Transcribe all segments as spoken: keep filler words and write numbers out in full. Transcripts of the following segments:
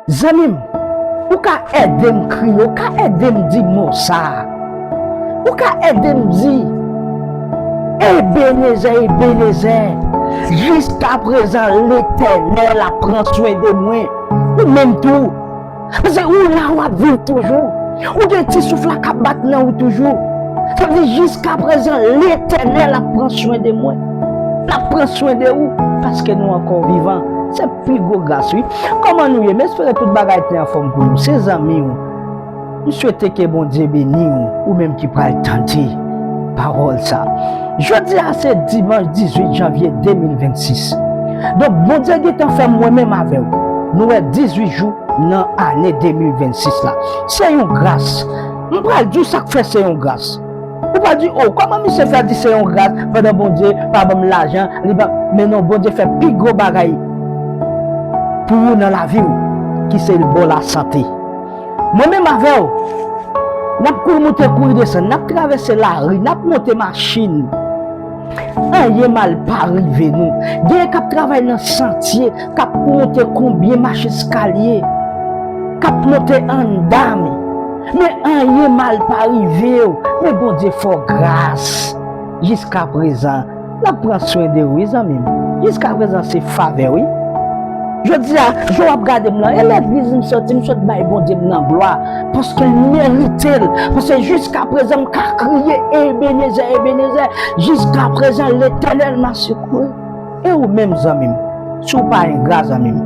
Zanmi m, ou ka ede m kriye, ou ka ede m di mo sa a. Ou ka ede m di, Ebenezè, Ebenezè, jiskaprezan Letènèl ap pran swen de mwen. Ou menm tou. Paske ou la, w ap viv toujou. Ou gen ti souf la k ap bat nan ou toujou. Sa vle di, jiskaprezan, Letènèl ap pran swen de mwen. L ap pran swen de ou, paske nou ankò vivan. Se pi gwo gras, wi. Kòman nou ye? M espere tout bagay te anfòm pou nou. Se zanmi w. M swete ke Bondye beni w, ou menm ki pral tande pawòl sa. Jodi a se dimanch dizuit janvye de mil vennsis. Donk, Bondye gentan fè mwen menm avè w, nou wè dizuit jou nan ane de mil vennsis la. Se yon gras. M pral di w sa k fè se yon gras. Ou pral di, "O, kòman misye fè di se yon gras pandan Bondye pa ban m lajan, li pa," Men non, Bondye fè pi gwo bagay pou ou nan lavi w, ki se l ba w lasante. Mwen menm avè w, n ap kouri moute, kouri desann, n ap travèse lari, n ap monte machin. Anyen mal pa rive nou. Genyen k ap travay nan santye, k ap monte konbyen mach eskalye, k ap monte anndan. Men anyen mal pa rive w. Men Bondye fè w gras. Jiskaprezan, l ap pran swen de ou, wi, zanmi m. Jiskaprezan, se favè, wi. Jodi a, jan w ap gade m lan, e legliz m soti, m sot bay Bondye m nan glwa, paske l merite l. Paske jiskaprezan, m ka kriye, Ebenezè, Ebenezè, jiskaprezan, Letènèl m'a secouru. E ou menm, zanmi m, si w pa engra, zanmi m,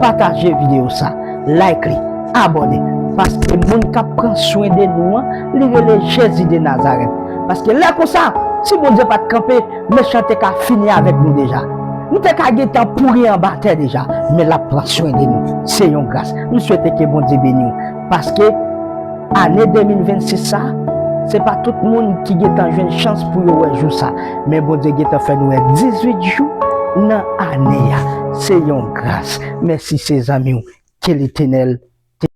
pataje videyo sa, like li, abòne, paske moun k ap pran swen de nou an, li rele Jezi de Nazarèt. Paske lè konsa, si Bondye pa t kanpe, mechan te ka fini avèk nou deja. Nou te ka gentan pouri anba tè deja, men l ap pran swen de nou. Se yon gras. M swete ke Bondye beni w. Paske ane de mil vennsis sa, se pa tout moun ki gentan jwenn chans pou yo wè jou sa. Men Bondye gentan fè nou wè dizuit jou nan ane a. Se yon gras. Mèsi, se zanmi w. Ke Letènèl